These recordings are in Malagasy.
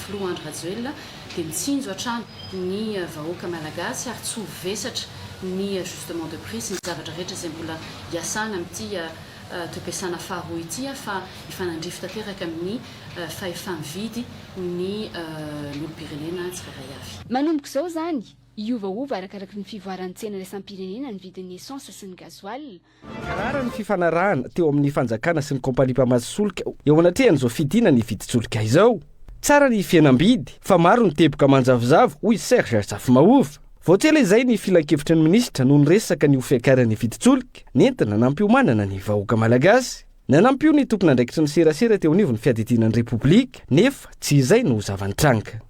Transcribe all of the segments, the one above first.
Filoha Andry Rajoelina dia mitsinjo hatrany ny vahoaka Malagasy ary tsy ho vesatra ny ajustement de prix sy ny zavatra rehetra izay mbola hiasana amin'ity toe-piasana faharoa ity fa hifanandrify tanteraka amin'ny fahefa-mividy ny olom-pirenena tsirairay avy. Manomboka izao izany, hiovaova arakaraky ny fivoaran'ny tsena iraisam-pirenena ny vidin'ny essence sy ny gasoil. Rara ny fifanarahana teo amin'ny fanjakana sy ny kaompania mpamatsy solika eo anatrehan'izao fidinana ny vidin-tsolika izao. Tsara ny fihenam-bidy fa maro ny teboka manjavozavo, hoy Serge Zafimahova. Vao tsy ela izay ny filankevitry ny minisitra no niresaka ny ho fiakaran'ny vidin-tsolika, nentina nampiomanana ny vahoaka malagasy. Nanampy io ny tompon'andraikitry ny serasera teo anivon'ny fiadidiana ny Repoblika, nefa tsy izay no zava-nitranga.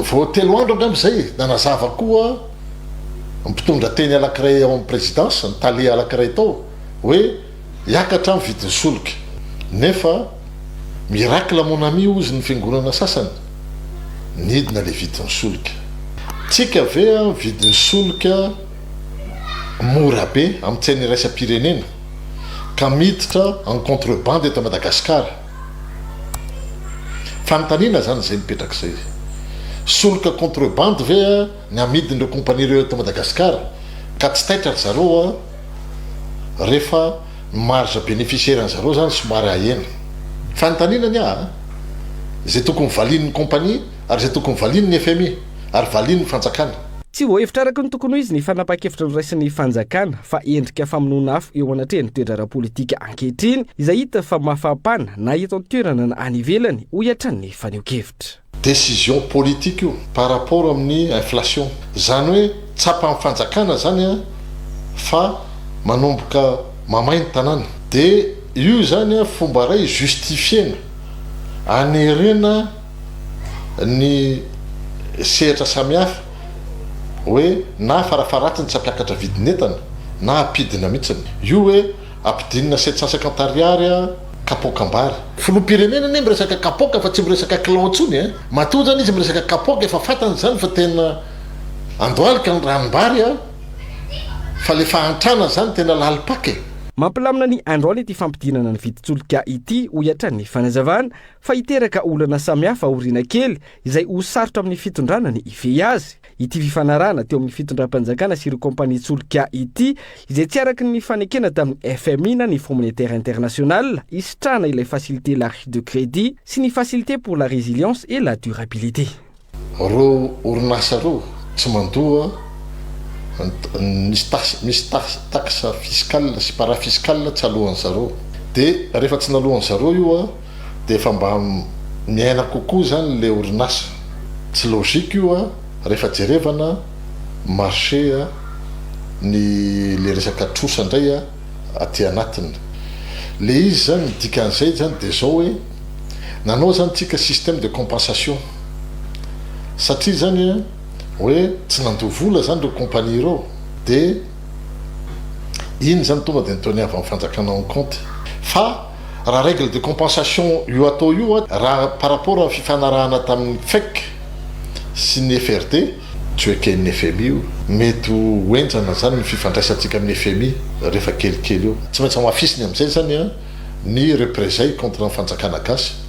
Vao telo andro angamba izay, nanazava koa ny mpitondra teny anankiray ao amin'ny présidence, ny tale anankiray tao, hoe hiakatra ny vidin'ny solika. Nefa miracle mon ami hozy ny fiangonana sasany, nidina ilay vidin'ny solika. Tsika ve an vidin'ny solika mora be amin'ny tsena iraisam-pirenena ka miditra en contrebande eto Madagascar? Fanontaniana zany izay mipetraka izay. Solika contrebande ve ny amidin'ireo compagnie ireo eto Madagascar ka tsy taitra ry zareo an rehefa ny marge bénéficiaire ny zareo zany somary ahena? Fanontaniana ny ahy an! Izay tokony valian'ny compagnie ary izay tokony valian'ny fmi ary valian'ny fanjakana. Tsy voahevitra araka ny tokony ho izy ny fanapahan-kevitra noraisin'ny fanjakana fa endrika famonoana afo eo anatrehan'ny toe-draharaha politika ankehitriny izay hita fa mafampana na eto an-toerana na any ivelany, hoy hatrany ny fanehoan-kevitra. Décision politique io par rapport amin'ny inflation. Izany hoe tsapan'ny fanjakana izany fa manomboka mamay ny tanàna. Dia io izany fomba iray justifier-na, anerena ny sehatra samihafa hoe na farafaharatsiny tsy hampiakatra vidin'entana na hampidina mihitsiny. Io hoe ampidinina 750 ariary kapoakam-bary. Filoham-pirenena anie miresaka kapoaka fa tsy miresaka kilao intsony e! Matoa zany izy miresaka kapoaka efa fantany zany fa tena andohalika ny ranom-bary a! Fa le fahantrana zany tena lalim-paka e! Mampilamina ny androany ity fampidinana ny vidin-tsolika ity, hoy hatrany ny fanazavana, fa hiteraka olana samihafa aoriana kely izay ho sarotra amin'ny fitondrana ny hifehy azy. Ity fifanarahana teo amin'ny fitondram-panjakana sy ireo kaompanian-tsolika ity izay tsy araka ny nifanekena tamin'ny FMI na ny Fonds monétaire international hisitrahana ilay Facilité élargie de crédit sy ny Facilité pour la résilience et la durabilité. Reo orinasa reo tsy mandoa misy taxe misy taxe taxe fiscale sy parafiscale tsy aloan'ny zareo de rehefa tsy naloan'ny zareo io a de efa mba miaina kokoa zany le orinasa tsy logique io a rehefa jerevana marché a ny le resaka trosa ndray a aty anatiny le izy zany ny dikan'izay zany de zao hoe Nanao zany tsika système de compensation satria zany a hoe tsy nandoa vola zany reo compagnie reo de iny zany tonga de nitoniavan'ny fanjakana en compte fa raha règle de compensation io atao io a raha par rapport amin'ny fifanarahana tamin'ny fec sy ny FRD tsy ho eken'ny fmi io mety ho henjana zany ny fifandraisantsika amin'ny fmi rehefa kelikely eo tsy maintsy hamafisiny amizay zany a ny represailles contre ny fanjakana gasy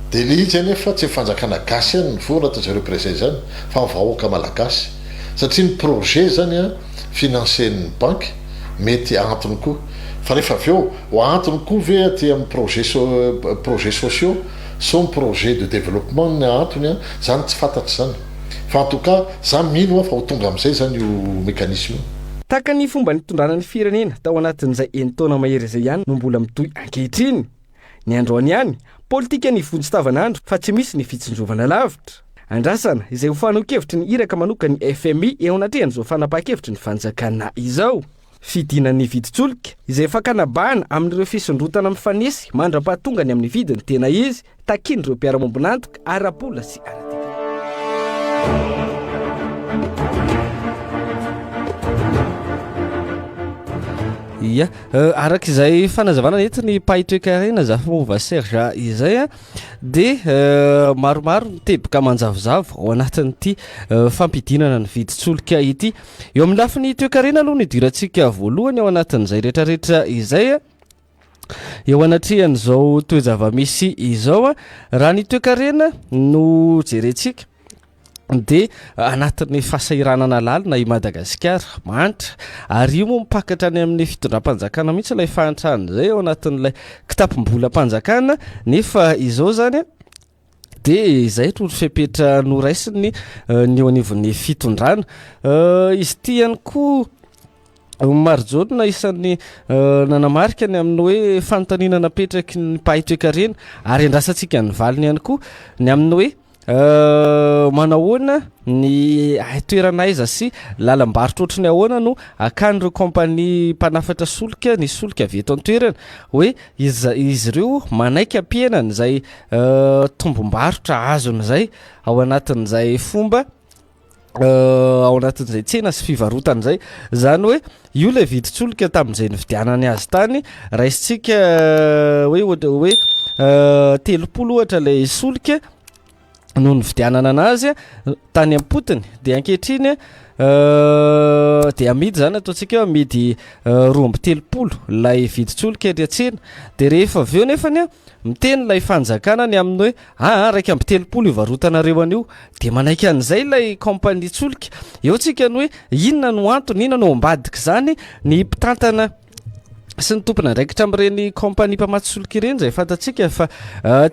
de le izy anefa tsy ny fanjakana gasy ihany no voa anatin'izay represailles zany fa ny vahoaka malagasy satria ny projet zany an financer-n'ny banky mety ahantony koa fa rehefa avy eo ho ahantony koa ve aty amin'ny projet projet sociaux sao ny projet de développement ny ahantony an zany tsy fantatra zany Fa en tout cas za mino aho fa ho tonga amizay zany io mécanisme io. Tahaka ny fomba nitondrana ny firenena tao anatin'izay enin-taona mahery izay ihany no mbola mitohy ankehitriny. Ny androany ihany, politika ny vonjy tavanandro fa tsy misy ny fitsinjovana lavitra. Andrasana izay ho fanehoan-kevitry ny iraka manokan'ny fmi eo anatrehan'izao fanapahan-kevitry ny fanjakana izao. Fidinan'ny vidin-tsolika, izay fakana bahana amin'ireo fisondrotana mifanesy mandra-pahatongany amin'ny vidiny tena izy takian'ireo mpiara-mombon'antoka ara-bola sy ara-teknika. Ia, araka izay fanazavana nentin'ny mpahay toekarena Zafimahova Serge izay dia maromaro ny teboka manjavozavo ao anatin'ity fampidinana ny vidin-tsolika ity. Eo amin'ny lafiny toekarena aloha no idirantsika voalohany ao anatin'izay rehetrarehetra izay. Eo anatrehan'izao toe-java-misy izao, raha ny toekarena no jerentsika dia anatin'ny fahasahiranana lalina i Madagasikara, mahantra, ary io moa mipaka hatrany amin'ny fitondram-panjakana mihitsy ilay fahantrana izay ao anatin'ilay kitapom-bolam-panjakana, nefa izao izany dia izay no fepetra noraisiny ny eo anivon'ny fitondrana. Izy ity ihany koa Marijaona isan'ny nanamarika ny amin'ny hoe fanontaniana napetraky ny mpahay toekarena ary andrasantsika ny valiny ihany koa ny amin'ny hoe Manahoana ny toerana aiza sy lalam-barotra ohatry ny ahoana no akan'ireo kaompania mpanafatra solika ny solika avy eto an-toerana? Hoe iza izy ireo manaiky hampihenana izay tombom-barotra azony izay ao anatin'izay fomba ao anatin'izay tsena sy fivarotana izay. Izany hoe io ilay vidin-tsolika tamin'izay nividianany azy tany, raisintsika hoe ohatra hoe 30 ohatra ilay solika no nividianana anazy tany am-potony, de ankehitriny de amidy zany ataontsika hoe amidy 32 ilay vidin-tsolika ery an-tsena, de rehefa avy eo nefany a miteny ilay fanjakana ny amin'ny hoe aa 31 ivarotanareo an'io, de manaiky an'izay ilay kaompania-tsolika. Eo tsika ny hoe inona no antony, inona no ao ambadik'izany, ny mpitantana sy ny tompon'andraikitra amin'ireny kaompania mpamatsy solika ireny izay fantatsika fa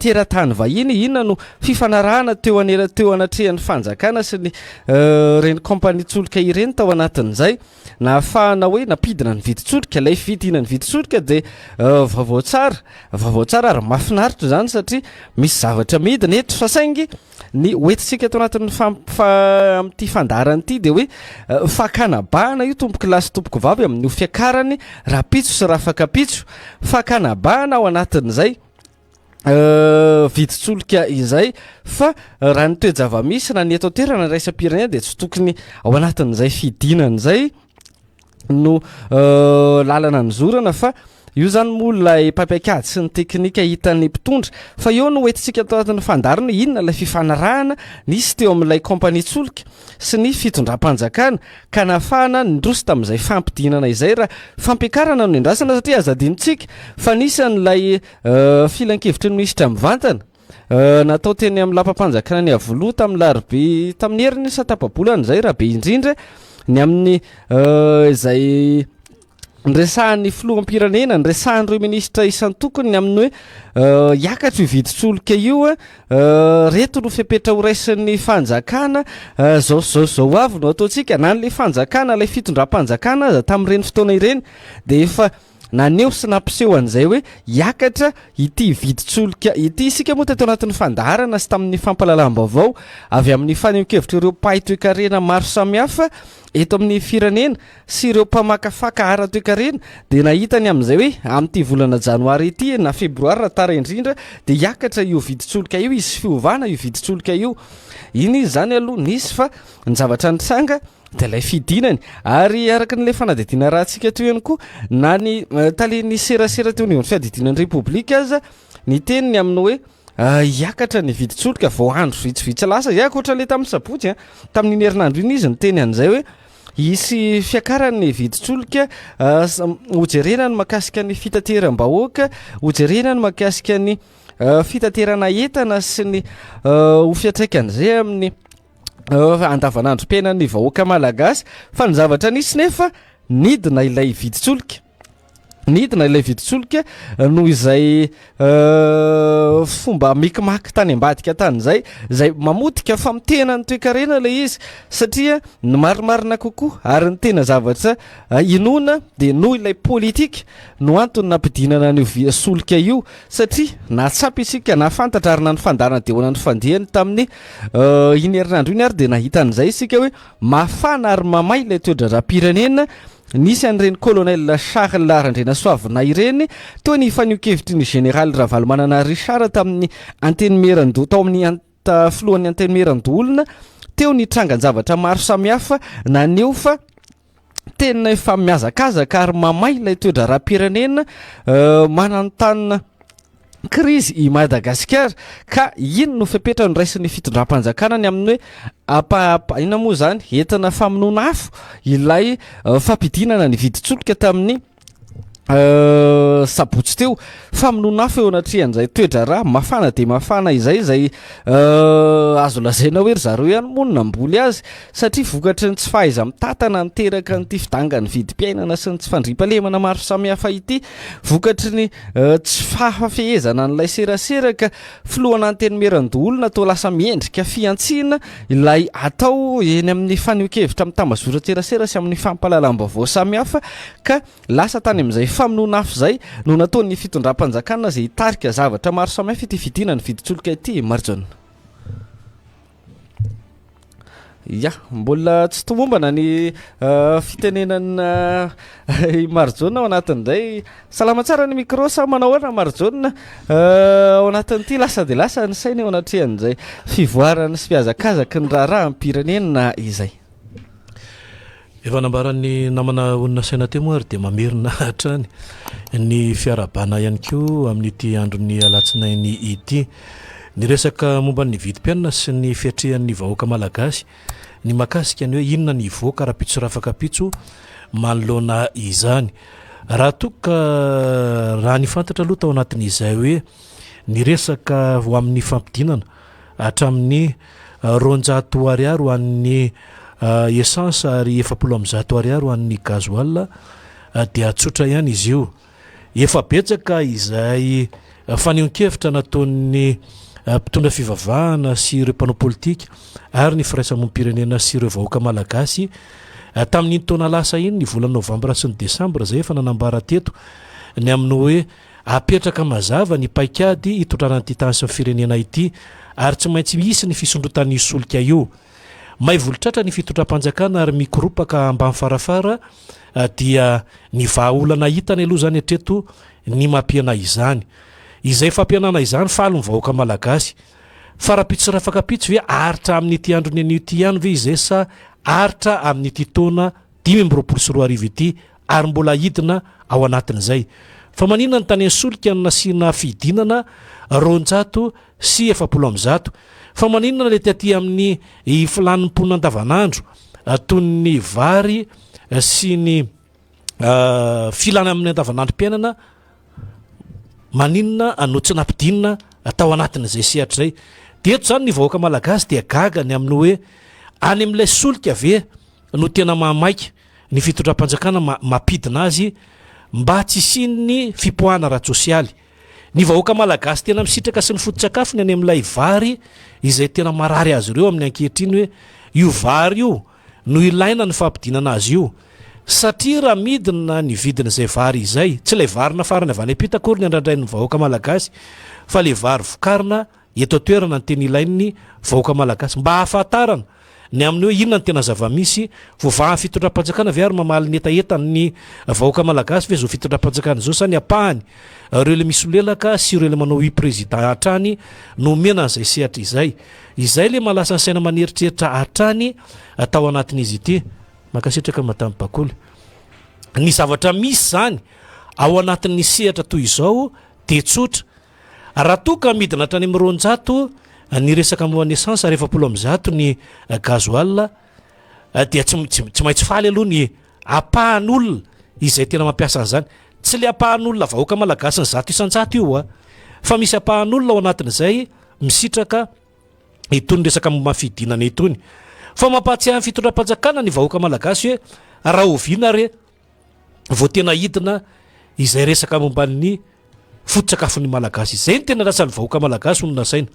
teratany vahiny, inona no fifanarahana teo anela teo anatrehan'ny fanjakana sy ny ireny kaompania-tsolika ireny tao anatin'izay nahafahana hoe nampidina ny vidin-tsolika. Ilay fidinan'ny vidin-tsolika dia vaovao tsara, vaovao tsara ary mahafinaritra izany satria misy zavatra midina eto fa saingy Ny hoentintsika ato anatin'ny amin'ity fandaharana ity dia hoe fakana bahana io tompoko lahy sy tompoko vavy amin'io fiakarany rahampitso sy rafakampitso. Fakana bahana ao anatin'izay vidin-tsolika izay fa raha ny toe-java-misy na ny eto an-toerana iraisam-pirenena dia tsy tokony ao anatin'izay fidinana izay no lalana nizorana fa io zany moa ilay mpampiakady sy ny teknika hitan'ny mpitondra fa eo no hoentintsika ato anatin'ny fandaharana inona ilay fifanarahana nisy teo amin'ilay kompania-tsolika sy ny fitondram-panjakana ka nahafahana nindroso tamin'izay fampidinana izay raha fampiakarana no niandrasana satria aza adinontsika fa nisy an'ilay filankevitry ny minisitra mivantana Natao teny amin'ny lapam-panjakana ny Iavoloha tamin'ny larobia tamin'ny heriny sa tapa-bolana izay raha be indrindra ny amin'ny izay niresahan'ny filoham-pirenena, niresahan'ireo minisitra isan-tokony ny amin'ny hoe hiakatra io vidin-tsolika io, reto no fepetra horaisin'ny fanjakana, zao sy zao sy zao avy no ataontsika, na an'ilay fanjakana, ilay fitondram-panjakana aza tamin'ireny fotoana ireny dia efa Naneho sy nampiseho an'izay hoe hiakatra ity vidin-tsolika ity isika moa teto anatin'ny fandaharana sy tamin'ny fampahalalam-baovao avy amin'ny fanehoan-kevitr'ireo mpahay toekarena maro samihafa eto amin'ny firenena sy ireo mpamakafaka ara-toekarena dia nahita ny amin'izay hoe amin'ity volana janoary ity na febroary raha tara indrindra dia hiakatra io vidin-tsolika io, hisy fiovana io vidin-tsolika io. Iny izy izany aloha nisy fa ny zavatra nitranga Dia ilay fidinany. Ary araka an'ilay fanadihadiana arahantsika teo ihany koa, na ny talen'ny serasera teo anivon'ny fiadidiana ny Repoblika aza niteny ny amin'ny hoe hiakatra ny vidin-tsolika vao andro vitsivitsy lasa izay, ankoatra ilay tamin'ny sabotsy, an, tamin'iny herinandro iny izy niteny an'izay hoe hisy fiakarany ny vidin-tsolika, hojerena ny mahakasika ny fitateram-bahoaka, hojerena ny mahakasika ny fitaterana entana sy ny ho fiantraikan'izay amin'ny andavanandrom-piainan'ny vahoaka malagasy fa ny zavatra nisy nefa nidina ilay vidin-tsolika nidina ilay vidin-tsolika noho izay fomba mikimaky tany ambadika tany izay izay mamotika famotehana ny toekarena ilay izy satria ny marimarina kokoa ary ny tena zavatra inoana dia noho ilay politika no antony nampidinana an'io solika io Satria nahatsapa isika, nahafantatra ary na ny fandaharana dia ahoana ny fandehany tamin'ny iny herinandro iny ary dia nahita an'izay isika hoe mafana ary mamay ilay toe-draharaham-pirenena nisy an'ireny colonel Charles Randrianasoavina ireny teo ny fanehoan-kevitry ny général Ravalomanana Richard tamin'ny antenimierandoha tao amin'ny filohan'ny antenimierandoholona teo ny trangan-javatra maro samihafa naneho fa tena efa mihazakazaka ary mamay ilay toe-draharaham-pirenena mananontanona krizy i Madagasikara ka ino no fepetra noraisin'ny fitondram-panjakana ny amin'ny hoe apa inona moa izany entina famonoana afo ilay fampidinana ny vidin-tsolika tamin'ny. Sabotsy teo, famonoana afo eo anatrehan'izay toe-draharaha mafana dia mafana izay, izay azo lazaina hoe ry zareo ihany moa no namboly azy, satria vokatry ny tsy fahaiza-mitantana niteraka an'ity fidangan'ny vidim-piainana sy ny tsy fandriampahalemana maro samihafa ity, vokatry ny tsy fahafehezana an'ilay serasera ka filohan'Antenimierandoholona toa lasa miendrika fihantsiana ilay atao eny amin'ny fanehoan-kevitra amin'ny tambazotran-tserasera sy amin'ny fampahalalam-baovao samihafa ka Lasa tany amin'izay famonoana afo izay no nataon'ny fitondram-panjakana izay hitarika zavatra maro samihafa ity fidinana vidin-tsolika ity, Marijaona. Ya, mbola tsy tomombana ny fitenenana i Marijaona ao anatin'izay. Salama tsara ny micro sa manao ahoana Marijaona? Ao anatin'ity lasa dia lasa ny saina eo anatrehan'izay fivoarana sy fihazakazaky ny raharaham-pirenena izay. Efa nambaran'ny namana Onina Saina teo moa ary dia mamerina hatrany ny fiarahabana ihany koa amin'ity andron'ny alatsinainy ity. Ny resaka momba ny vidim-piainana sy ny fiatrehan'ny vahoaka malagasy ny mahakasika ny hoe inona ny hivoaka rahampitso sy rafakampitso manoloana izany. Raha toa ka raha ny fantatra aloha tao anatin'izay hoe ny resaka ho amin'ny fampidinana hatramin'ny 200 ariary ho an'ny essence ary 140 ariary ho an'ny gasoil dia tsotra ihany izy io. Efa betsaka izay fanehoan-kevitra nataon'ny mpitondra fivavahana sy ireo mpanao politika ary ny firaisamonim-pirenena sy ireo vahoaka malagasy tamin'iny taona lasa iny, ny volana novambra sy ny desambra izay efa nanambara teto ny amin'ny hoe Apetraka mazava ny paikady hitondrana an'ity tany sy ny firenena ity ary tsy maintsy hisy ny fisondrotan'io solika io. May volotratra ny fitondram-panjakana ary mikoropaka ambany farafara dia ny vahaolana hitany aloha izany hatreto ny mampihena izany. Izay fampihenana izany faly ny vahoaka malagasy. Fa rahampitso sy rafakampitso ve haharitra amin'ity andron'ny anio ity ihany ve izay sa haharitra amin'ity taona 2025 ity ary mbola hidina ao anatin'izay. Fa maninona ny tany solika no nasiana fidinana 140? Fa maninona ilay taty amin'ny filàn'ny mponina andavanandro toy ny vary sy ny filàna amin'ny andavanandrom-piainana maninona no tsy nampidinina tao anatin'izay sehatra izay? Dia eto izany ny vahoaka malagasy dia gaga ny amin'ny hoe any amin'ilay solika ve no tena mahamaika ny fitondram-panjakana mampidina azy mba tsy hisian'ny fipoahana ara-tsosialy. Ny vahoaka malagasy tena misitraka sy ny foto-tsakafony any amin'ilay vary izay tena marary azy ireo amin'ny ankehitriny hoe io vary io no ilaina ny fampidinana azy io satria raha midina ny vidin'izay vary izay, tsy ilay vary nafarana avy any am-pita akory ny andrandrain'ny vahoaka malagasy fa ilay vary vokarina eto an-toerana ny tena ilain'ny vahoaka malagasy mba hahafantarana ny amin'ny hoe inona ny tena zava-misy, voavahan'ny fitondram-panjakana ve ary mamaly ny hetahetan'ny vahoaka malagasy ve izao fitondram-panjakana izao sa ny ampahany ireo ilay misolelaka sy ireo ilay manao oui président hatrany no omena an'izay sehatra izay. Izay ilay mahalasa ny saina maneritreritra hatrany tao anatin'izy ity. Mankasitraka Madame Bakoly. Ny zavatra misy izany ao anatin'ny sehatra toy izao dia tsotra. Raha toa ka midina hatrany amin'ny 200 ny resaka momba ny essence ary 140 ny gasoil dia tsy tsy maintsy faly aloha ny ampahan'olona izay tena mampiasa an'izany. Tsy le ampahan'olona vahoaka malagasy ny 100% io a, fa misy ampahan'olona ao anatin'izay misitraka itony resaka momba ny fidinana itony. Fa mampahatsiahy ny fitondram-panjakana ny vahoaka malagasy hoe rahoviana re vao tena hidina izay resaka momba ny foto-tsakafon'ny Malagasy. Izay no tena rasan'ny vahoaka Malagasy hono nasaina.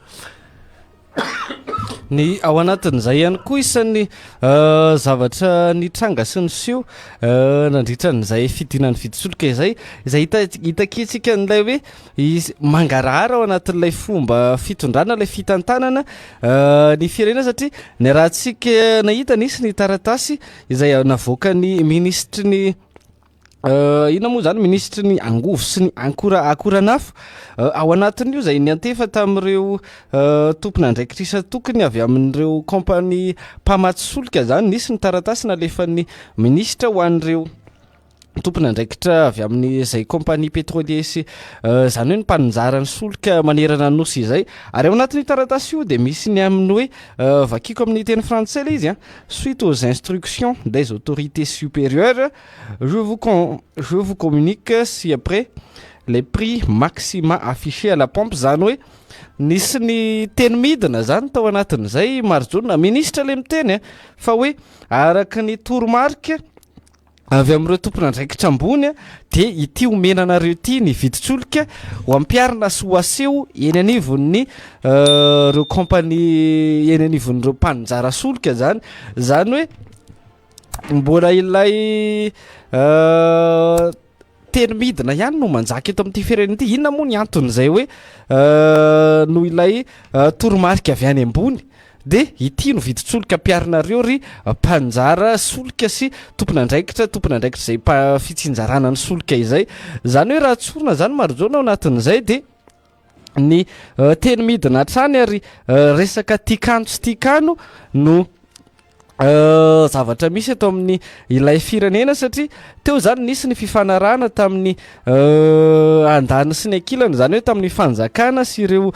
Ny ao anatin'izay ihany koa isan'ny zavatra nitranga sy niseho nandritra an'izay fidinan'ny vidin-tsolika izay, izay hita hitakiantsika an'ilay hoe izy mangarahara ao anatin'ilay fomba fitondrana ilay fitantanana ny firenena satria niarahantsika nahita nisy ny taratasy izay navoakan'ny minisitry ny inona moa izany minisitry ny angovo sy ny ankora akoranafo ao anatin'io izay niantefa tamin'ireo tompon'andraikitra isan-tokony avy amin'ireo kaompania mpamatsy solika izany nisy ny taratasy nalefan'ny minisitra ho an'ireo. tompon'andraikitra avy amin'izay compagnie pétrolier sy izany hoe ny mpaninjara ny solika manerana ny nosy izay. Ary ao anatin'io taratasy io dia misy ny amin'ny hoe, vakiko amin'ny teny frantsay ilay izy an, suite aux instructions des autorités supérieures, je vous je vous communique ci-après les prix maxima affichés à la pompe, izany hoe nisy ny teny midina izany tao anatin'izay Marijaona, minisitra ilay miteny an, fa hoe araka ny toromarika avy amin'ireo tompon'andraikitra ambony dia ity omena anareo ity ny vidin-tsolika ho ampiharina sy ho aseho eny anivon'ny ireo compagnie, eny anivon'ireo mpaninjara solika zany. Zany hoe mbola ilay teny midina ihany no manjaka eto amin'ity firenena ity. Inona moa ny anton'izay hoe noho ilay toromarika avy any ambony dia ity no vidin-tsolika ampiharinareo ry mpanjara solika sy tompon'andraikitra, tompon'andraikitra izay mpa- fitsinjarana ny solika izay. Izany hoe raha tsorina izany Marijaona ao anatin'izay dia ny teny midina hatrany ary resaka tiakano tsy tiakano no zavatra misy eto amin'ny ilay firenena satria teo izany nisy ny fifanarahana tamin'ny andaniny sy ny ankilany, izany hoe tamin'ny fanjakana sy ireo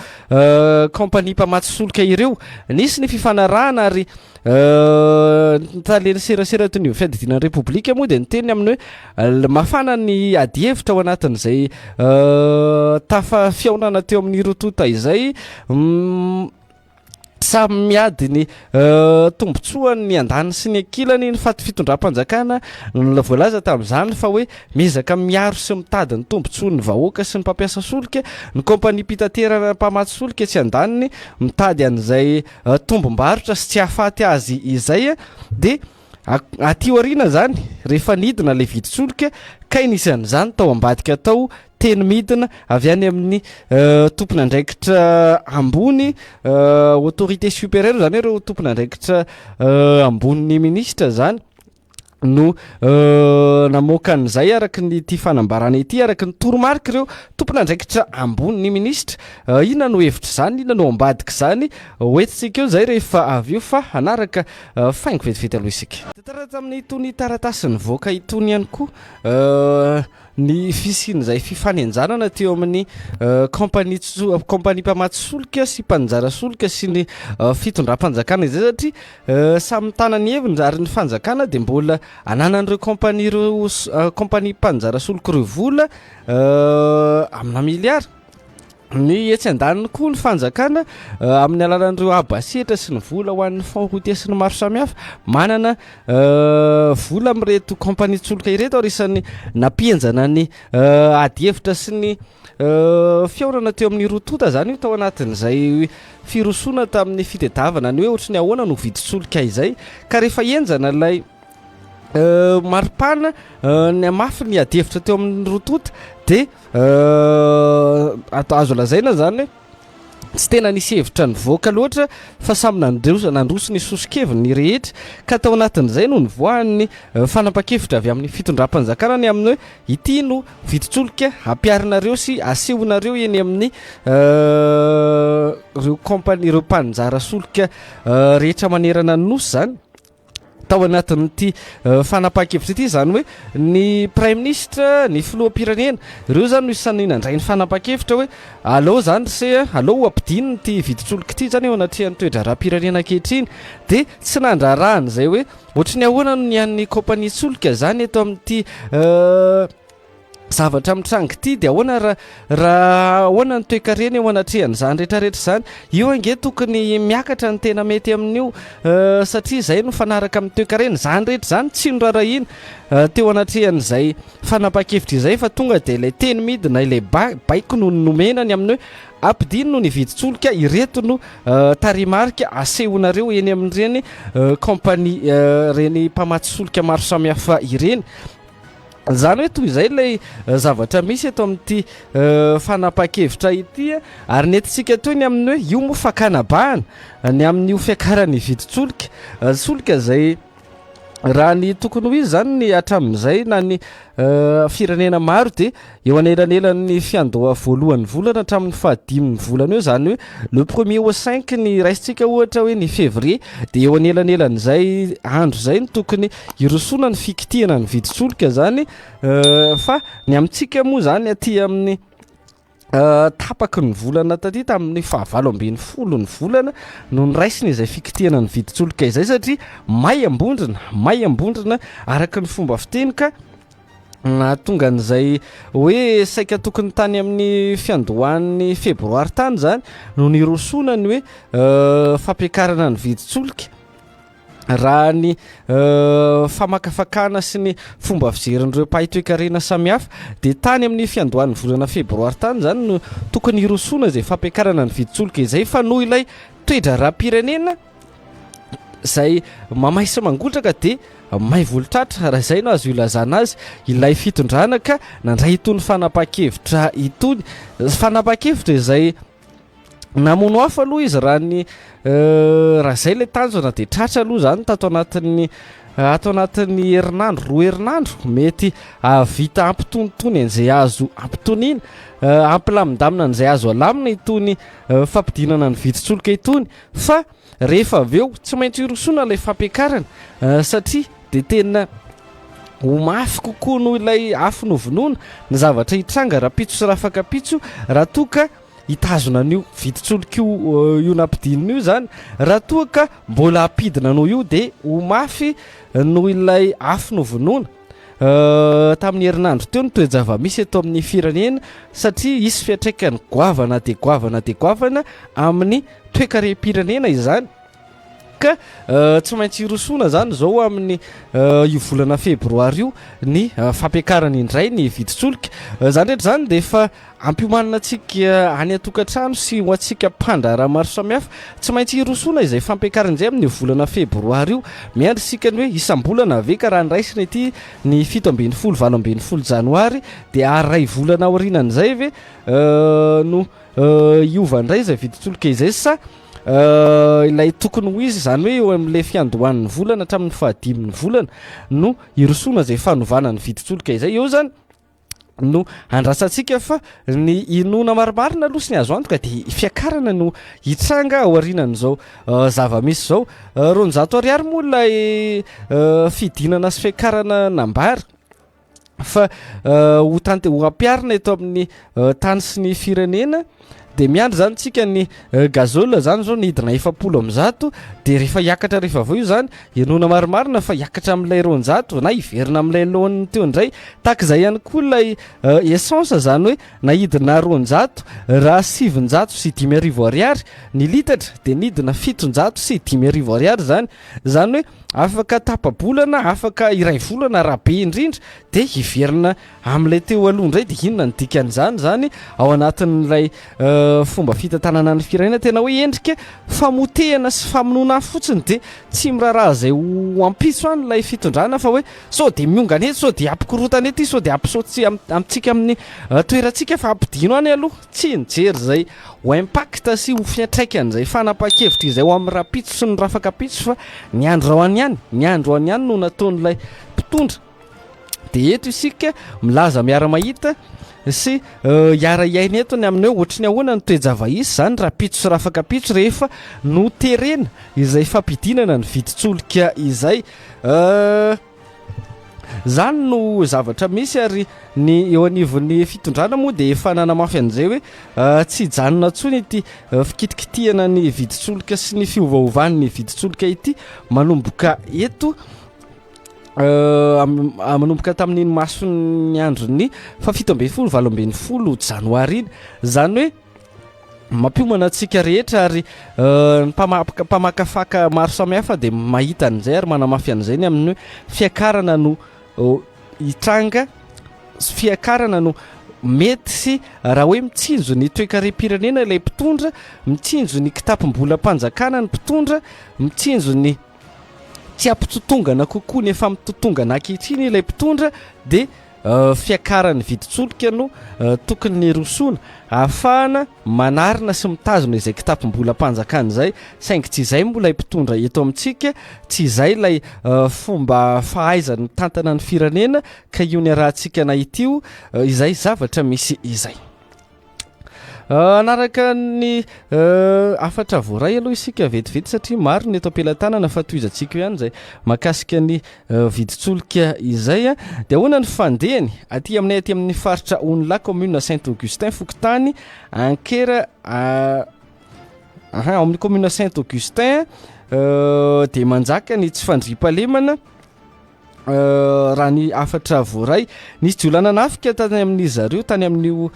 kaompania mpamatsy solika ireo. Nisy ny fifanarahana ary ny talen'ny serasera teo anivon'ny fiadidiana ny Repoblika moa dia niteny amin'ny hoe mafana ny adihevitra ao anatin'izay tafa fihaonana teo amin'ny roa tonta izay. Samy miady ny tombontsoany ny andaniny sy ny ankilany ny faty fitondram-panjakana. Voalaza tamin'izany fa hoe miezaka miaro sy mitady ny tombontsoan'ny vahoaka sy ny mpampiasa solika ny kaompaniam-pitaterana mpamatsy solika etsy andaniny, mitady an'izay tombom-barotra sy tsy hahafaty azy izay. Dia aty aoriana izany rehefa nidina ilay vidin-tsolika kay nisy an'izany tao ambadika tao, teny midina avy any amin'ny tompon'andraikitra ambony, autorité supérieure izany hoe ireo tompon'andraikitra ambonin'ny minisitra izany no namoaka an'izay araka ny ity fanambarana ity, araka ny toromarika ireo tompon'andraikitra ambonin'ny minisitra. Inona no hevitr'izany, inona no ambadik'izany? Hoentintsika eo izay rehefa avy eo fa hanaraka Faingo vetivety aloha isika. Tantara tamin'itony taratasy nivoaka itony ihany koa ny fisian'izay fifanenjanana teo amin'ny kaompania kaompania mpamatsy solika sy mpaninjara solika sy ny fitondram-panjakana izay satria samy mitana ny heviny ary ny fanjakana dia mbola ananan'ireo kaompania ireo kaompania mpaninjara solika ireo vola amina miliara. Ny etsy andaniny koa ny fanjakana amin'ny alalan'ireo haba sy hetra sy ny vola ho an'ny fonds routier sy ny maro samihafa manana vola amin'ireto kaompanian-tsolika ireto ary isan'ny nampihenjana ny adihevitra sy ny fihaonana teo amin'ny roa tonta izany io tao anatin'izay firosoana tamin'ny fitadiavana ny hoe ohatry ny ahoana no vidin-tsolika izay ka rehefa henjana ilay maripana nihamafy ny adihevitra teo amin'ny roa tonta dia azo lazaina zany hoe tsy tena nisy hevitra nivoaka loatra fa samy nandroso nandroso ny soso-keviny ny rehetra ka tao anatin'izay no nivoahan'ny fanapan-kevitra avy amin'ny fitondram-panjakana ny amin'ny hoe ity no vidin-tsolika ampiharinareo sy asehonareo eny amin'ny ireo kaompania ireo mpaninjara solika rehetra manerana ny nosy zany. Tao anatin'ity fanapahan-kevitra ity, izany hoe ny praiminisitra, ny filoham-pirenena, ireo izany no isan'ny nandray ny fanapahan-kevitra hoe aleo izany ry se a, aleo ho ampidinina ity vidin-tsolika ity izany eo anatrehan'ny toe-draharaham-pirenena ankehitriny. Dia tsy nandraharaha an'izay hoe ohatry ny ahoana no ny an'ny kaompanian-tsolika izany eto amin'ity zavatra mitranga ity dia ahoana raha raha ahoana ny toekarena eo anatrehan'izany rehetrarehetra izany? Io ange tokony miakatra ny tena mety amin'io satria izay no fanaraka amin'ny toekarena. Izany rehetra izany tsy noraharahiana teo anatrehan'izay fanapahan-kevitra izay fa tonga dia ilay teny midina, ilay baiko no nomena ny amin'ny hoe ampidino ny vidin-tsolika, ireto no tarehimarika asehonareo eny amin'ireny kaompania ireny mpamatsy solika maro samihafa ireny. Izany hoe toy izay ilay zavatra misy eto amin'ity fanapahan-kevitra ity ary nentintsika toy ny amin'ny hoe io moa fakana bahana ny amin'io fiakaran'ny vidin-tsolika, solika izay Raha ny tokony ho izy izany ny hatramin'izay na ny firenena maro dia eo anelanelan'ny fiandoha voalohan'ny volana hatramin'ny fahadimin'ny volana eo, izany hoe le premier au cinq ny raisintsika ohatra hoe ny février, dia eo anelanelan'izay andro izay no tokony hirosoana ny fikitihana ny vidin-tsolika izany. Fa ny amintsika moa izany aty amin'ny Tapaky ny volana taty tamin'ny fahavalo ambin'ny folo ny volana no noraisina izay fikitihana ny vidin-tsolika izay, satria may ambondrona, may ambondrona araka ny fomba fiteny, ka nahatonga an'izay hoe saika tokony tany amin'ny fiandohan'ny febroary tany zany no nirosoana ny hoe fampiakarana ny vidin-tsolika. Raha ny famakafakana sy ny fomba fijerin'ireo mpahay toekarena samihafa dia tany amin'ny fiandohan'ny volana febroary tany izany no tokony hirosoana izay fampiakarana ny vidin-tsolika izay, fa noho ilay toe-draharaham-pirenena izay mamay sy mangotraka dia may volotratra, raha izay no azo ilazana azy, ilay fitondrana ka nandray itony fanapahan-kevitra itony, fanapahan-kevitra izay Namono afo aloha izy raha ny raha izay ilay tanjona dia tratra aloha izany tato anatin'ny ato anatin'ny herinandro, 2 herinandro mety hahavita hampitonitony an'izay azo ampitoniana, hampilamindamina an'izay azo alamina itony fampidinana ny vidin-tsolika itony, fa rehefa avy eo tsy maintsy hirosoana ilay fampiakarana satria dia tena ho mafy kokoa noho ilay afo novonoina ny zavatra hitranga rahampitso sy rafakapitso raha toa ka hitazona an'io vidin-tsolika io io nampidinina io izany. Raha toa ka mbola hampidina noho io dia ho mafy noho ilay afo novonoina tamin'ny herinandro teo ny toe-java-misy eto amin'ny firenena, satria hisy fiantraikany goavana dia goavana dia goavana amin'ny toekarem-pirenena izany, ka tsy maintsy hirosoana izany izao amin'ny io volana febroary io ny fampiakarana indray ny vidin-tsolika. Izany rehetra izany dia efa ampiomanina antsika any an-tokantrano sy ho antsika mpandraharaha maro samihafa. Tsy maintsy hirosoana izay fampiakarana izay amin'io volana febroary io. Miandry isika ny hoe isam-bolana ve, ka raha niraisina ity ny 17, 18 janoary dia aray volana aorianan'izay ve no hiova indray izay vidin-tsolika izay, sa ilay tokony ho izy, izany hoe eo amin'ilay fiandohan'ny volana hatramin'ny fahadimin'ny volana no hirosoana izay fanovana ny vidin-tsolika izay. Eo izany no andrasantsika, fa ny inoana marimarina aloha sy ny azo antoka dia fiakarana no hitranga aorianan'izao zava-misy izao. 200 ariary moa ilay fidinana sy fiakarana nambara fa ho tante ho ampiharina eto amin'ny tany sy ny firenena, dia miandry zany tsika ny gazole zany zao nidina 140, dia rehefa hiakatra rehefa avy eo zany inoana marimarina fa hiakatra amin'ilay 200 na hiverina amin'ilay laoniny teo indray. Tahaka izay ihany koa ilay essence, zany hoe nahidina 200, raha 905 ariary ny litatra dia nidina 705 ariary zany, zany hoe afaka tapa-bolana, afaka iray volana raha be indrindra dia hiverina amin'ilay teo aloha indray. Dia inona ny dikan'izany zany ao anatin'ilay fomba fitantanana ny firenena? Tena hoe endrika famotehana sy famonoana afo fotsiny, dia tsy miraharaha izay ho ampitso any ilay fitondrana, fa hoe sao dia miongana eto, sao dia hampikorotana eto izy, sao dia hampisaoty amintsika amin'ny toerantsika, fa ampidino any aloha. Tsy nijery izay ho impact sy ho fiantraikan'izay fanapahan-kevitra izay ho amin'ny rahampitso sy ny rafakapitso, fa ny androany ihany, ny androany ihany no nataon'ilay mpitondra. Dia eto isika milaza miara-mahita sy hiara-hiaina eto ny amin'ny hoe ohatry ny ahoana ny toe-java-hisy izany rahampitso sy rafakapitso rehefa noterena izay fampidinana ny vidin-tsolika izay. Zany no zavatra misy, ary ny eo anivon'ny fitondrana moa dia efa nanamafy an'izay hoe tsy hijanona intsony ity fikitikitihana ny vidin-tsolika sy ny fiovaovan'ny vidin-tsolika ity manomboka eto, manomboka tamin'iny mason'ny andron'ny fa 17, 18 janoary iny. Zany hoe mampiomana antsika rehetra, ary ny mpamakafaka maro samihafa dia mahita an'izay ary manamafy an'izay ny amin'ny hoe fiakarana no hitranga, fiakarana no mety, sy raha hoe mitsinjo ny toekarem-pirenena ilay mpitondra, mitsinjo ny kitapom-bolam-panjakana ny mpitondra, mitsinjo ny tsy hampitotongana kokoa ny efa mitotongana ankehitriny ilay mpitondra dia fiakaran'ny vidin-tsolika no tokony nirosoana ahafahana manarina sy mitazona izay kitapom-bolam-panjakana izay, saingy tsy izay moa ilay mpitondra eto amintsika, tsy izay ilay fomba fahaizany mitantana ny firenena ka io niarahantsika nahita io izay zavatra misy izay. Hanaraka ny hafatra voaray aloha isika vetivety satria maro ny eto am-pelatanana fa tohizantsika eo ihany izay mahakasika ny vidin-tsolika izay. Dia ahoana ny fandehany aty aminay aty amin'ny faritra Onilahy, commune Saint Augustin, fokontany Ankera, aha, ao amin'ny commune Saint Augustin dia manjaka ny tsy fandriampahalemana. Raha ny hafatra voaray, nisy jiolahy nanafika tany amin'ny zareo tany amin'io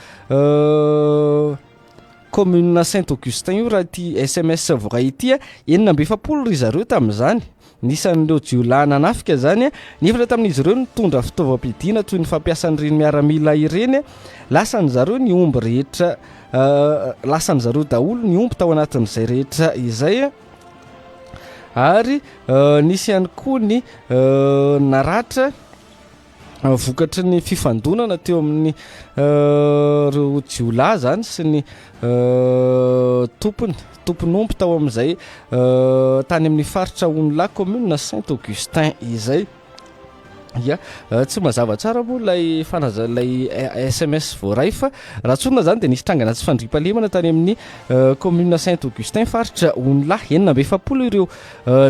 commune Saint Augustin io raha ity SMS voaray ity a, 46 ry zareo tamin'izany. Nisan'ireo jiolahy nanafika izany, ny efatra tamin'izy ireo nitondra fitaovam-piadiana toy ny fampiasan'ireny miaramila ireny. Lasan'ny zareo ny omby rehetra, lasan'ny zareo daholo ny omby tao anatin'izay rehetra izay. Ary nisy ihany koa ny naratra vokatry ny fifandonana teo amin'ny ireo jiolahy izany sy ny tompony, tompon'omby tao amin'izay tany amin'ny faritra Onilahy commune Saint Augustin izay. Ya, tsy mazava tsara moa ilay fanaza ilay SMS voaray fa raha tsorina izany dia nisy trangana tsy fandriampahalemana tany amin'ny commune Saint Augustin faritra Onilahy. 46 ireo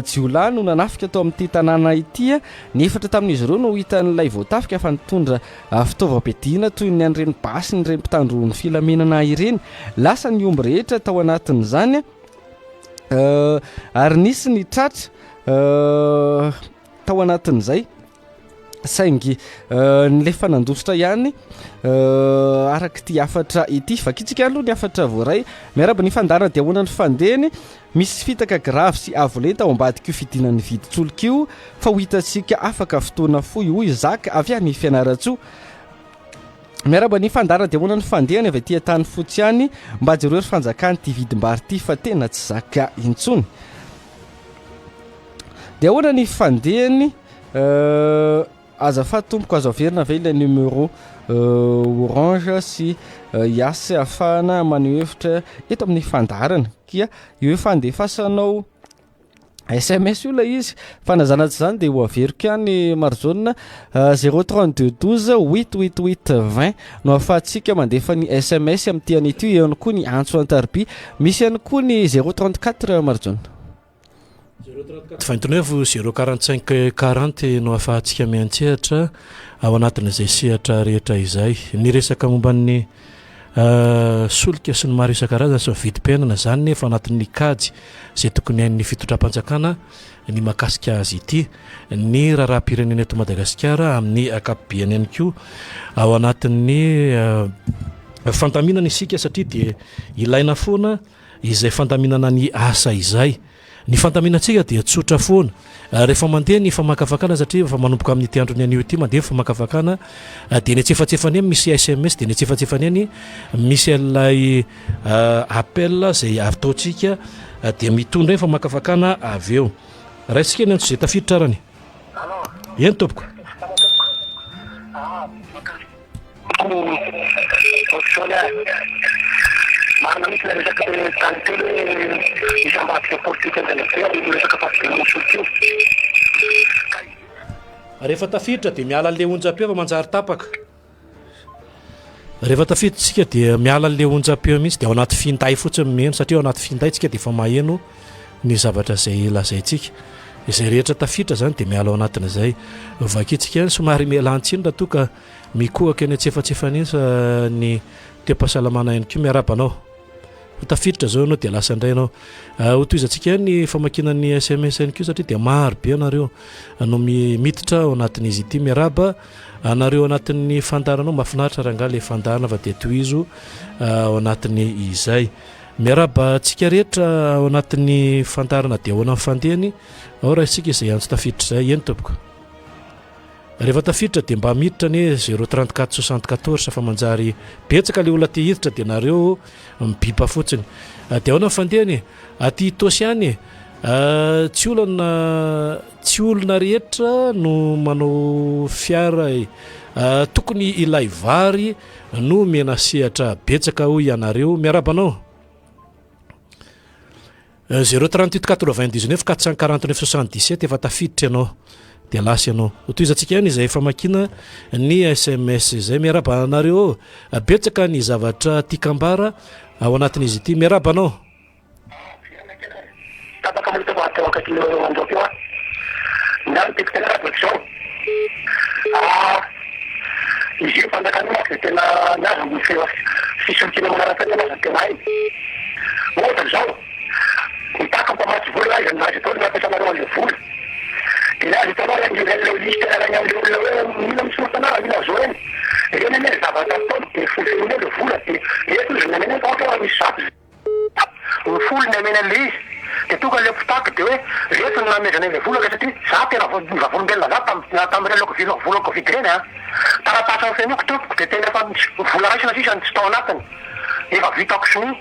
jiolahy no nanafika tao amin'ity tanàna ity. Ny efatra tamin'izy ireo no hitan'ilay voatafika fa nitondra fitaovam-piadiana toy ny an'ireny basy ny ireny mpitandro ny filaminana ireny. Lasa ny omby rehetra tao anatin'izany ary nisy ny tratra tao anatin'izay saingy nilefa nandositra ihany araka ity hafatra ity. Vakitsika aloha ny hafatra voaray. Miarahaba ny fandaharana dia ahoana ny fandehany? Misy fitaka gravy sy avo lenta ao ambadik'io fidinan'ny vidin-tsolika io fa ho hitantsika afaka fotoana fohy hoy Zaka avy any Fianarantsoa. Miarahaba ny fandaharana dia ahoana ny fandehany avy aty Antanifotsy any? Mba jereo ry fanjakana ity vidim-bary ity fa tena tsy zaka intsony. Dia ahoana ny fandehany? Azafady tompoko azo averina ve ilay numéro orange sy Yas ahafahana maneho hevitra eto amin'ny fandaharana? Kia io efa andefasanao SMS io ilay izy fa na zana tsy zany dia ho averiko ihany Marijona 032 12 8 8 8 20 no ahafahantsika mandefa ny SMS amin'ity anio ity, eo ihany koa ny antso an-tariby, misy ihany koa ny 034 Marijona. 29 045 40 no ahafahantsika miantsehatra ao anatin'izay sehatra rehetra izay. Ny resaka momba ny solika sy ny maro isan-karazany sy ny vidim-piainana izany nefa anatin'ny kajy izay tokony hain'ny fitondram-panjakana ny mahakasika azy ity. Ny raharaham-pirenena eto Madagasikara amin'ny ankapobeny ihany koa ao anatin'ny fandaminana isika satria dia ilaina foana izay fandaminana ny asa izay. Ny fandaminantsika dia tsotra foana. Rehefa mandeha ny famakafakana satria efa manomboka amin'ity andron'ny anio ity mandeha ny famakafakana dia ny antsefatsefany eny misy sms dia ny antsefatsefany eny misy an'ilay appel izay ataontsika dia mitondra eny famakafakana avy eo. Raisika ny antso izay tafiditra arany. Eny tompoko. Marina mihitsy ilay resaka hoe tany telo hoe misy ambadika politika haingana be amin'io resaka fampidinana solika io. Ka Rehefa tafiditra dia miala an'ilay onjam-peo fa manjary tapaka. Rehefa tafiditra isika dia miala an'ilay onjam-peo mihitsy dia ao anaty finday fotsiny miheno satria ao anaty finday tsika dia efa maheno ny zavatra izay lazaintsika. Izay rehetra tafiditra izany dia miala ao anatin'izay. Vakintsika ihany somary mialan-tsiny raha toa ka mikohaka eny antsefatsefany eny sa ny toe-pahasalamana ihany koa. Miarahaba anao. Ho tafiditra izao ianao dia lasa indray ianao. Ah, ho tohizantsika ihany ny famakiana ny SMS ihany koa satria dia maro be anareo no miditra ao anatin'izy ity. Miarahaba anareo anatin'ny fandaharanao. Mahafinaritra rangahy ilay fandaharana fa dia tohizo ah, ao anatin'ny izay. Miarahaba antsika rehetra ao anatin'ny fandaharana dia ahoana ny fandehany. Ao raha isika izay antso tafiditra izay. Eny tompoko. Rehefa tafiditra dia mba miditra anie 0 34 74 fa manjary betsaka le olona te hiditra dia nareo mibipa fotsiny. Dia ahoana ny fandehany e? Aty Itaosy ihany e? Tsy olana tsy olona rehetra no manao fiara e. Tokony ilay vary no omena sehatra betsaka hoy ianareo. Miarahaba anao. 038 99 449 77 efa tafiditra ianao dia lasa ianao. Hotohizantsika ihany izay famakiana ny sms izay. Miarahaba anareo. Betsaka ny zavatra tiak'ambara ao anatin'izy ity. Miarahaba anao. Tapaka moa teo teo akaikin'ireo andro teo aho. Ny ahy no tiako tenenina dia izao. Ah, izy io fanjakana io manko dia tena ny azy ny fisolokiana manara-penitra ny azy no tena hainy. Ohatra izao, mitaky ny mpamatsy vola aiza na aiza daholo no ampiasanareo an'ilay vola. Dia ny azy hitanao ireny ireny liste ireny an'ilay olona hoe mila misoratra anarana, mila zo ireny. Ireny anie ny zavatra ataony dia folofonoina eo ilay vola dia eto izy nomena ohatra hoe misy zato. Ny folo ny amena an'ilay izy dia tonga ilay mpitaky dia hoe reto no namezana ilay vola ka satria za tena vavolombelona za tam tamin'ireny loko vy vola covid ireny an! Taratasy nofenoiko tompoko dia tena efa vola raisina sisa no tsy tao anatiny efa vitako sonia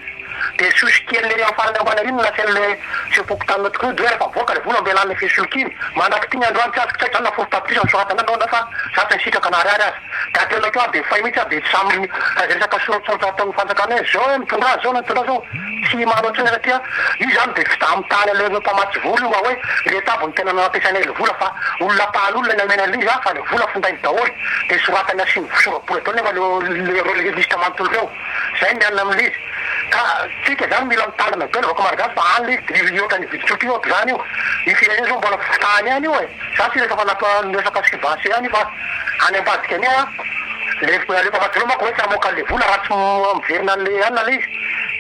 dia sosy kely lery amin'ny farany ambany ary no nasian'ilay sefom-pokontany tokony hoe rehefa mivoaka ilay vola mbela any fisolokiana mandrak'ity ny androany tsy azoko tsy haiko zany na folo tapitrisa nosoratana androany za fa za tsy nisitraka na ariary aza. Dia tena koa dia fay mihitsy aho dia tsy samy raha izay resaka soratsoratra ataon'ny fanjakana hoe zao hoe mitondra azy zao na mitondra zao tsy maro intsony satria io izany dia fitaham-tany aleon'ireo mpamatsy vola io mba hoe ireto aby no tena nampiasainay ilay vola fa olona ampahan'olona no nomena an'ilay izy fa ilay vola findainy daholo dia soratany asiany sora-bola daholo nefa ireo ireo liste manontolo ireo. Zay ny anona amin'ilay izy. Ka tsika zany mila mitandrina be ny vahoaka malagasy fa any ilay izy dia ohatran'ny vidin-tsotro io ohatr'izany io. Io firenena zao mbola fitahany ihany io e. Za tsy resaka napa resaka subvention ihany io fa any ambadika an'io an, le le mpamatsy vola manko hoe tsy hamoaka an'le vola raha tsy miverina an'le anona ilay izy.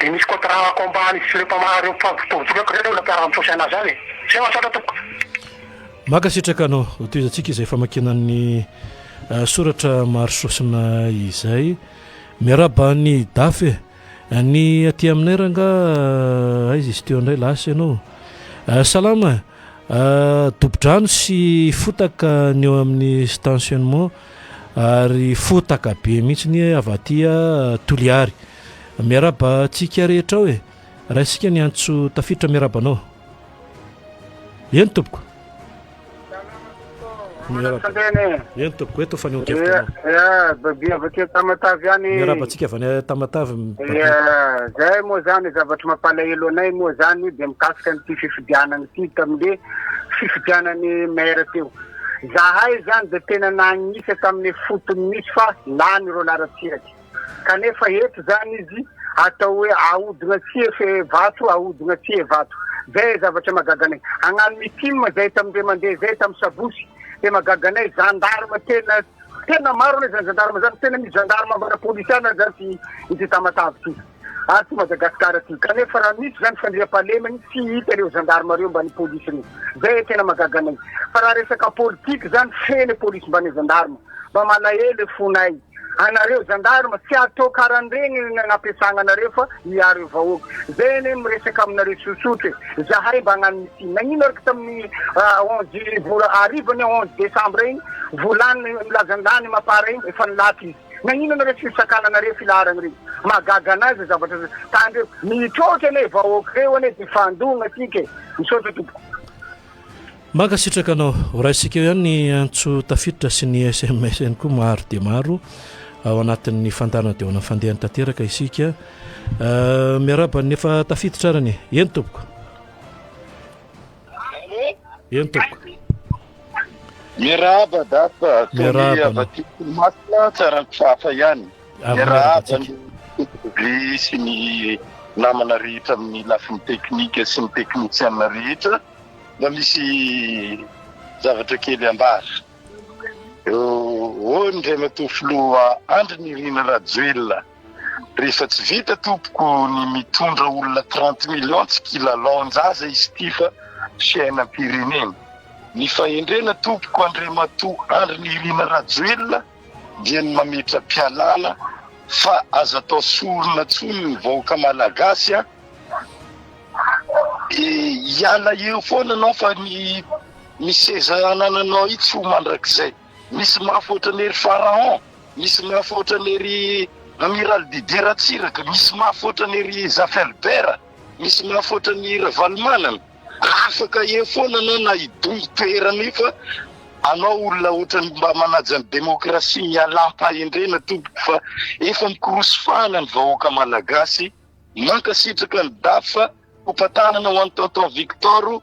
Dia misy contrat combat any sy le mpama reo mpampitovy ireo olona mpiara-mitrosa anazy any e. Zay misaotra tompoko. Mankasitraka anao. Hotohizantsika izay famakiana ny soratra maro sosona izay. Miarahaba an'i Dafy e! Ny aty aminay rangaha aiza izy teo indray lasa ianao. Salama e! Dobo-drano sy fotaka ny eo amin'ny stationnement ary fotaka be mihitsy ny avy aty Toliary. Miarahaba antsika rehetra ao e! Raisika ny antso tafiditra miarahaba anao. Eny tompoko. Eny tompoko, eto fanehoan-kevitra anao. Ya, Baby avy aty Tamatave ihany. Miarahaba antsika avy any Tamatave. Ya, zay moa zany zavatra mampalahelo anay moa zany dia mikasika an'ity fifidianana ity tamin'le fifidianan'ny maire teo. Zahay zany dia tena nagnisa tamin'ny fotony misy fa lany Roland Ratsiraka. Kanefa eto zany izy atao hoe ahodina tsie fe vato, ahodina tsie vato. Zay zavatra mahagaga anay. Hagnano meeting zay tamindre mandeha zay tam sabotsy de mahagaga anay gendarme tena tena maro anie zany gendarme zany, tena misy gendarme ambana polisy any zany ty ity Tamatave ty ary ty Madagascar ty. Kanefa raha misy zany fandriampahalemany tsy hita ireo gendarme reo mbany polisy reo. Zay tena mahagaga anay. Fa raha resaka politique zany feno polisy mbany gendarme. Mba malahelo e fonay. Anareo gendarme tsy atao karan'ireny ny nampiasagna anareo fa hiaro io vahoaka. Zay anie miresaka aminareo tsotsotra e. Zahay mba hagnano meeting. Nagnino araka tamin'ny onze vola hariva ny onze décembre igny volany milaza lany mapar igny efa nilatsy izy. Nagnino anareo tsy nisakana anareo filaharagna regny. Mahagaga anahy zay zavatra zay. Tandremo. Mitroatra anie vahoaka reo anie de fandogna atsika e. Misaotra tompoko. Mankasitraka anao. Ho raisintsika eo ihany ny antso tafiditra sy ny sms ihany koa maro dia maro ao anatin'ny fandaharana dia ho ana fandehany tanteraka isika. Eh, miarahaba ny efa tafiditra arany. Eny tompoko. Eny tompoko. Miarahaba Dada, Tony Miarahaba anao. avy aty Toamasina, tsara kifafa ihany. Ary Miarahaba miarahaba antsika. ny sy ny namana rehetra amin'ny lafiny teknika sy ny teknisiana rehetra. Mba misy zavatra kely ambara. Hoy Andriamatoa Filoha Andry Nirina Rajoelina, rehefa tsy vita tompoko ny mitondra olona 30 millions tsy kilalaon-jaza izy ity fa fiainam-pirenena. Ny fahendrena tompoko Andriamatoa Andry Nirina Rajoelina dia ny mametra-pialana fa aza atao sorona intsony ny vahoaka malagasy a! Hiala eo foana anao fa ny ny seza anananao io tsy ho mandrakizay. Misy mafy ohatran'ny ery Pharaon, misy mafy ohatran'ny ery Amiral Didier Ratsiraka, misy mafy ohatran'ny ery Zafy Albert, misy mafy ohatran'ny Ravalomanana. Afaka eo foana anao na hidongy toerana io fa anao olona ohatran'ny mba manaja ny demokrasia mialà am-pahendrena tompoko fa efa mikorosy fahana ny vahoaka malagasy. Mankasitraka ny DAF fa kopa-tanana ho an'i Tonton Victor,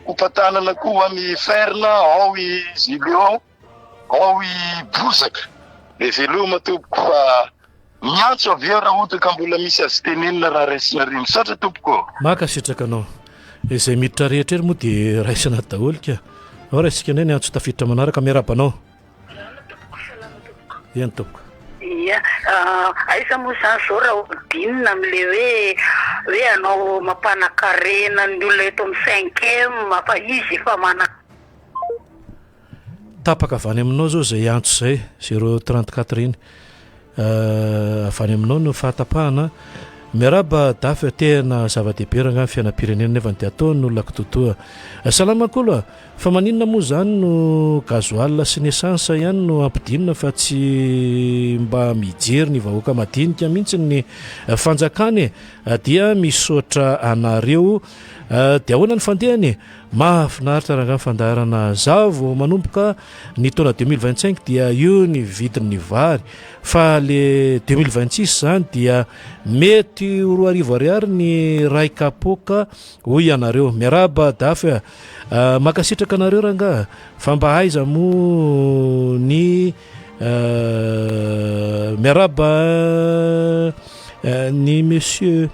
kopa-tanana koa ho an'i Ferna, ao i Julio, ao i Bozaka. Dia veloma tompoko fa miantso avy eo raha ohatra ka mbola misy azo tenenina raha raisinareo. Misaotra tompoko ô. Mankasitraka anao. Izay miditra rehetra ery moa dia raisina daholo ka. Ao raisika indray ny antso tafiditra manaraka. Miarahaba anao. Salama tompoko, salama tompoko. Eny tompoko. Ia, aiza moa izany izao Raholdina amin'ilay hoe hoe hanao mampanakarena ny olona eto amin'ny cinquième fa izy efa mana. Tapaka avy any aminao izao izay antso izay, zéro 34 iny. Avy any aminao no fahatapahana. Miarahaba Dafy a, tena zava-dehibe rangahy ny fiainam-pirenena nefa dia ataon'ny olona kitoatoa. Salama Kolo a! Fa maninona moa izany no gasoil sy ny essence ihany no ampidinina fa tsy mba mijery ny vahoaka madinika mihitsy ny fanjakana e? Dia misaotra anareo. Dia ahoana ny fandehany e? Mahafinaritra rangahy ny fandaharana. Za vao manomboka ny taona 2025 dia io ny vidin'ny vary fa le 2026 zany dia mety ho 2000 ariary ny iray kapoaka hoy ianareo. Miarahaba Dafy a! Mankasitraka anareo rangaha fa mba aiza moa ny miarahaba ny monsieur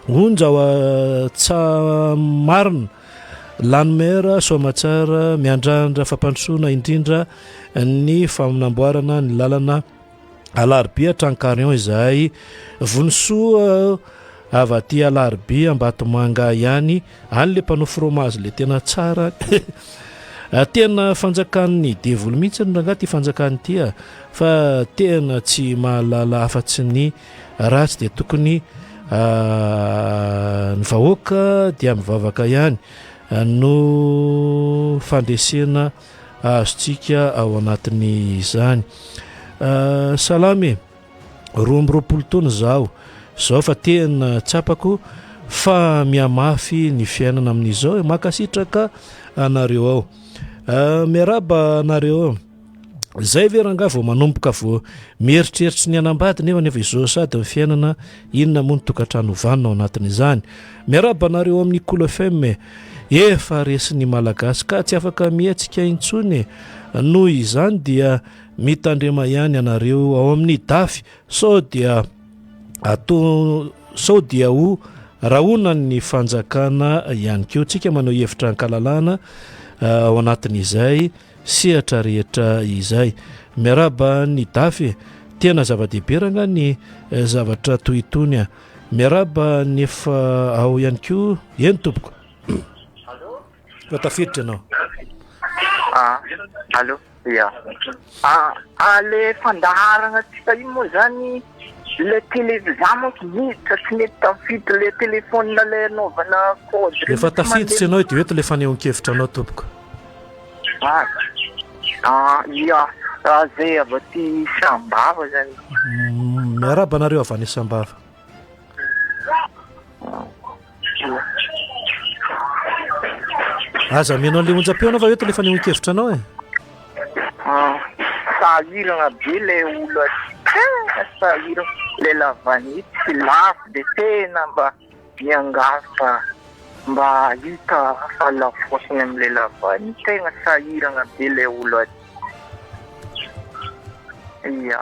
Onja ao Tsahamarina lany maire Soamatsara miandrandra fampandrosoana indrindra ny fanamboarana ny lalana Alarobia hatrany Carion izahay. Vonisoa avy aty Alarobia Ambatomanga ihany. Any le mpanao fromage le tena tsara. Tena fanjakan'ny devoly mihitsy ny rangahy ty fanjakana ity a. Fa tena tsy mahalala afa-tsy ny ratsy dia tokony ny vahoaka dia mivavaka ihany no fandresena azontsika ao anatin'izany. Salama e! 22 taona izaho izao fa tena tsapako fa mihamafy ny fiainana amin'izao e! Mankasitraka anareo ao. Miarahaba anareo ao. Zay ve rangahy vao manomboka vao mieritreritry ny hanambady nefa nefa izao sady ny fiainana inona moa ny tokantrano vanona ao anatin'izany. Miarahaba anareo amin'ny Kolo FM e. Efa resin'ny Malagasy ka tsy afaka mihetsika intsony e. Noho izany dia mitandrema ihany ianareo ao amin'ny dafy sao dia ato sao dia ho rahonan'ny fanjakana ihany koa. Tsika maneho hevitra ankalalahana ao anatin'izay sehatra rehetra izay. Miarahaba ny dafy e. Tena zava-dehibe rangahy ny zavatra toy itony a. Miarahaba ny efa ao ihany koa. Eny tompoko. Efa tafiditra ianao. Ah, allo, ya. Ah, ah, le fandaharana tsika iny moa zany le télé za manko miditra tsy mety tafiditra le téléphone le anaovana code. Efa tafiditra ianao dia eto le fanehoan-kevitra anao tompoko. Ah, ah, ya, ah, zay avy aty Sambava zany. Miarahaba anareo avy any Sambava. Aza mihaino an'ilay onjam-peo anao fa eto ilay fanehoan-kevitra anao e. Ah, sahirana be ilay olo aty, tena sahirana. Ilay lavanille tsy lafo dia tena mba miangavy fa mba hita fa lafosiny amin'ilay lavanille. Tena sahirana be ilay olo aty. Ia.